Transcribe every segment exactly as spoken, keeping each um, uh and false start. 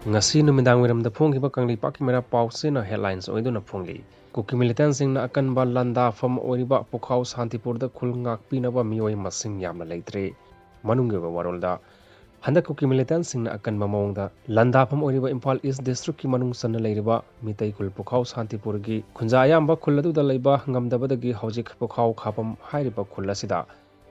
ꯉꯁꯤ ꯅꯨꯃꯤꯗꯥꯡ ꯋꯥꯏꯔꯝꯗ ꯐꯣꯡꯈꯤꯕ ꯀꯪꯂꯩꯄꯥꯛꯀꯤ ꯃꯩꯔꯥ ꯄꯥꯎꯆꯦꯅ headlines ꯑꯣꯏꯗꯨꯅ ꯐꯣꯡꯂꯤ꯫ ꯀꯨꯀꯤ militant ꯁꯤꯡꯅ ꯑꯀꯟꯕ ꯂꯥꯟꯗꯥꯐꯝ ꯑꯣꯏꯔꯤꯕ ꯄꯨꯈꯥꯎ ꯁꯥꯟꯇꯤꯄꯨꯔꯗ ꯈꯨꯜ ꯉꯥꯛꯄꯤꯅꯕ ꯃꯤꯑꯣꯏ ꯃꯁꯤꯡ ꯌꯥꯝꯅ ꯂꯩꯇ꯭ꯔꯦ꯫ ꯃꯅꯨꯡꯒꯤ ꯑꯣꯏꯕ ꯋꯥꯔꯣꯜꯗ, ꯍꯟꯗꯛ ꯀꯨꯀꯤ militant ꯁꯤꯡꯅ ꯑꯀꯟꯕ ꯃꯑꯣꯡꯗ ꯂꯥꯟꯗꯥꯐꯝ ꯑꯣꯏꯔꯤꯕ ꯏꯝꯐꯥꯜ ꯏꯁ district ꯀꯤ ꯃꯅꯨꯡ ꯆꯟꯅ ꯂꯩꯔꯤꯕ ꯃꯤꯇꯩ ꯈꯨꯜ ꯄꯨꯈꯥꯎ ꯁꯥꯟꯇꯤꯄꯨꯔꯒꯤ ꯈꯨꯟꯖꯥ ꯑꯌꯥꯝꯕ ꯈꯨꯜ ꯑꯗꯨꯗ ꯂꯩꯕ ꯉꯝꯗꯕꯗꯒꯤ ꯍꯧꯖꯤꯛ ꯄꯨꯈꯥꯎ ꯈꯥꯐꯝ ꯍꯥꯏꯔꯤꯕ ꯈꯨꯜ ꯑꯁꯤꯗ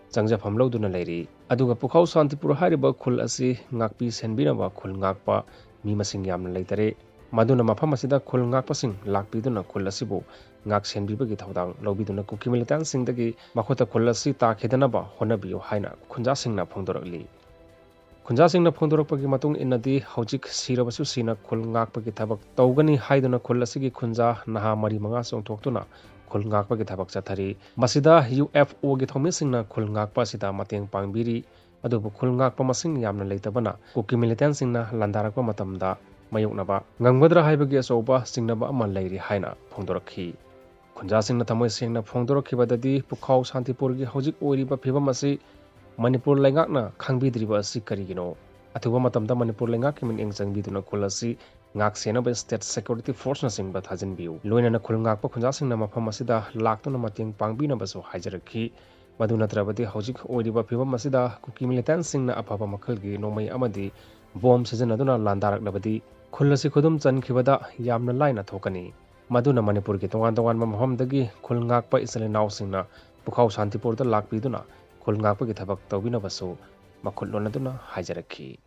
ꯆꯪꯖꯐꯝ ꯂꯧꯗꯨꯅ ꯂꯩꯔꯤ꯫ ꯑꯗꯨꯒ ꯄꯨꯈꯥꯎ ꯁꯥꯟꯇꯤꯄꯨꯔ ꯍꯥꯏꯔꯤꯕ ꯈꯨꯜ ꯑꯁꯤ ꯉꯥꯛꯄꯤ ꯁꯦꯟꯕꯤꯅꯕ ꯈꯨꯜ ꯉꯥꯛꯄ ꯃꯤ ꯃꯁꯤꯡ ꯌꯥꯝꯅ ꯂꯩꯇꯔꯦ꯫ ꯃꯗꯨꯅ ꯃꯐꯝ ꯑꯁꯤꯗ ꯈꯨꯜ ꯉꯥꯛꯄꯁꯤꯡ ꯂꯥꯛꯄꯤꯗꯨꯅ ꯈꯨꯜ ꯑꯁꯤꯕꯨ ꯉꯥꯛ ꯁꯦꯟꯕꯤꯕꯒꯤ ꯊꯧꯗꯥꯡ ꯂꯧꯕꯤꯗꯨꯅ ꯀꯨꯀꯤ militant ꯁꯤꯡꯗꯒꯤ ꯃꯈꯨꯠꯇ ꯈꯨꯜ ꯑꯁꯤ ꯇꯥꯈꯤꯗꯅꯕ ꯍꯣꯠꯅꯕꯤꯌꯨ ꯍꯥꯏꯅ ꯈꯨꯟꯖꯥꯁꯤꯡꯅ ꯐꯣꯡꯗꯣꯔꯛꯂꯤ꯫ ꯈꯨꯟꯖꯥꯁꯤꯡꯅ ꯐꯣꯡꯗꯣꯔꯛꯄꯒꯤ ꯃꯇꯨꯡ ꯏꯟꯅꯗꯤ, ꯍꯧꯖꯤꯛ ꯁꯤꯔꯕꯁꯨ ꯁꯤꯅ ꯈꯨꯜ ꯉꯥꯛꯄꯒꯤ ꯊꯕꯛ ꯇꯧꯒꯅꯤ ꯍꯥꯏꯗꯨꯅ ꯈꯨꯜ ꯑꯁꯤꯒꯤ ꯈꯨꯟꯖꯥ ꯅꯍꯥ ꯃꯔꯤ ꯃꯉꯥ ꯆꯣꯡꯊꯣꯛꯇꯨꯅ ꯈꯨꯜ ꯉꯥꯛꯄꯒꯤ ꯊꯕꯛ ꯆꯠꯊꯔꯤ꯫ ꯃꯁꯤꯗ ꯌꯨ ꯑꯦꯐ ꯑꯣꯒꯤ ꯊꯧꯃꯤꯁꯤꯡꯅ ꯈꯨꯜ ꯉꯥꯛꯄ ꯑꯁꯤꯗ ꯃꯇꯦꯡ ꯄꯥꯡꯕꯤꯔꯤ꯫ ꯑꯗꯨꯕꯨ ꯈꯨꯜ ꯉꯥꯛꯄ ꯃꯁꯤꯡ ꯌꯥꯝꯅ ꯂꯩꯇꯕꯅ ꯀꯨꯀꯤ militant ꯁꯤꯡꯅ ꯂꯥꯟꯗꯥꯔꯛꯄ ꯃꯇꯝꯗ ꯃꯥꯌꯣꯛꯅꯕ ꯉꯝꯒꯗ꯭ꯔꯥ ꯍꯥꯏꯕꯒꯤ ꯑꯆꯧꯕ ꯆꯤꯡꯅꯕ ꯑꯃ ꯂꯩꯔꯤ ꯍꯥꯏꯅ ꯐꯣꯡꯗꯣꯔꯛꯈꯤ꯫ ꯈꯨꯟꯖꯥꯁꯤꯡꯅ ꯊꯃꯣꯏ ꯁꯦꯡꯅ ꯐꯣꯡꯗꯣꯔꯛꯈꯤꯕꯗꯗꯤ, ꯄꯨꯈꯥꯎ ꯁꯥꯟꯇꯤꯄꯨꯔꯒꯤ ꯍꯧꯖꯤꯛ ꯑꯣꯏꯔꯤꯕ ꯐꯤꯕꯝ ꯑꯁꯤ ꯃꯅꯤꯄꯨꯔ ꯂꯩꯉꯥꯛꯅ ꯈꯪꯕꯤꯗ꯭ꯔꯤꯕ ꯑꯁꯤ ꯀꯔꯤꯒꯤꯅꯣ? ꯑꯊꯨꯕ ꯃꯇꯝꯗ ꯃꯅꯤꯄꯨꯔ ꯂꯩꯉꯥꯛꯀꯤ ꯃꯤꯠꯌꯦꯡ ꯆꯪꯕꯤꯗꯨꯅ ꯈꯨꯜ ꯑꯁꯤ ꯉꯥꯛ ꯁꯦꯟꯅꯕ state security force ꯅꯆꯤꯡꯕ ꯊꯥꯖꯤꯟꯕꯤꯌꯨ꯫ ꯂꯣꯏꯅꯅ ꯈꯨꯜ ꯉꯥꯛꯄ ꯈꯨꯟꯖꯥꯁꯤꯡꯅ ꯃꯐꯝ ꯑꯁꯤꯗ ꯂꯥꯛꯇꯨꯅ ꯃꯇꯦꯡ ꯄꯥꯡꯕꯤꯅꯕꯁꯨ ꯍꯥꯏꯖꯔꯛꯈꯤ꯫ ꯃꯗꯨ ꯅꯠꯇ꯭ꯔꯕꯗꯤ ꯍꯧꯖꯤꯛ ꯑꯣꯏꯔꯤꯕ ꯐꯤꯕꯝ ꯑꯁꯤꯗ ꯀꯨꯀꯤ militant ꯁꯤꯡꯅ ꯑꯐꯕ ꯃꯈꯜꯒꯤ ꯅꯣꯡꯃꯩ ꯑꯃꯗꯤ ꯕꯣꯝ ꯁꯤꯖꯤꯟꯅꯗꯨꯅ ꯂꯥꯟꯗꯥꯔꯛꯂꯕꯗꯤ ꯈꯨꯜ ꯑꯁꯤ ꯈꯨꯗꯨꯝ ꯆꯟꯈꯤꯕꯗ ꯌꯥꯝꯅ ꯂꯥꯏꯅ ꯊꯣꯛꯀꯅꯤ꯫ ꯃꯗꯨꯅ ꯃꯅꯤꯄꯨꯔꯒꯤ ꯇꯣꯉꯥꯟ ꯇꯣꯉꯥꯟꯕ ꯃꯐꯝꯗꯒꯤ ꯈꯨꯜ ꯉꯥꯛꯄ ꯏꯆꯤꯜ ꯏꯅꯥꯎꯁꯤꯡꯅ ꯄꯨꯈꯥꯎ ꯁꯥꯟꯇꯤꯄꯨꯔꯗ ꯂꯥꯛꯄꯤꯗꯨꯅ ꯈꯨꯜ ꯉꯥꯛꯄꯒꯤ ꯊꯕꯛ ꯇꯧꯕꯤꯅꯕꯁꯨ ꯃꯈꯨꯠ ꯂꯣꯟꯅꯗꯨꯅ ꯍꯥꯏꯖꯔꯛꯈꯤ꯫